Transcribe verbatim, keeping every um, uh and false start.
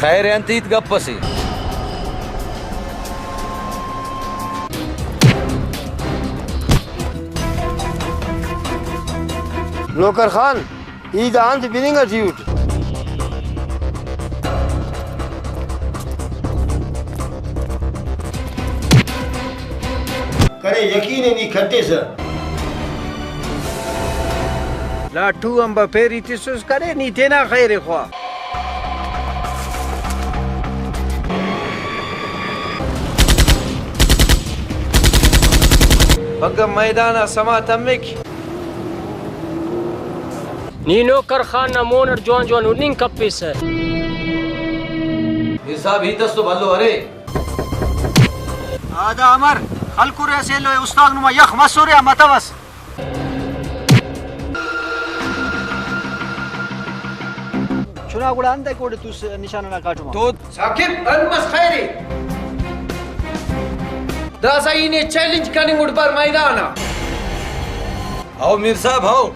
خیر ءِ، انت ہیت گپ اسے؟ نوکر خان، ای دا انت بننگ اٹی اٹ؟ کنے یقین ءِ نی کھٹیسہ۔ لاٹو آنبا پیری تسس، کنے نی تینا خیر ءِ خواہ۔ پگہ میدان آ سما تمک۔ نی نوکر خان نا مون اٹ جوان جوان ہننگ کپیسہ۔ میر صاحب، ہیت اس تو بھلو ارے۔ آ دا امر خلکرے، اسہ ایلو استاد نما یخ مسرے آ متوس۔ چنا گڑا انتئے کوڑے توس نشان ئنا کاٹم آ؟ تو ثاقب، انت مس خیر ءِ؟ داسہ ای نے چیلنج کننگ اٹ بر میدان آ۔ ہو میر صاحب، ہو۔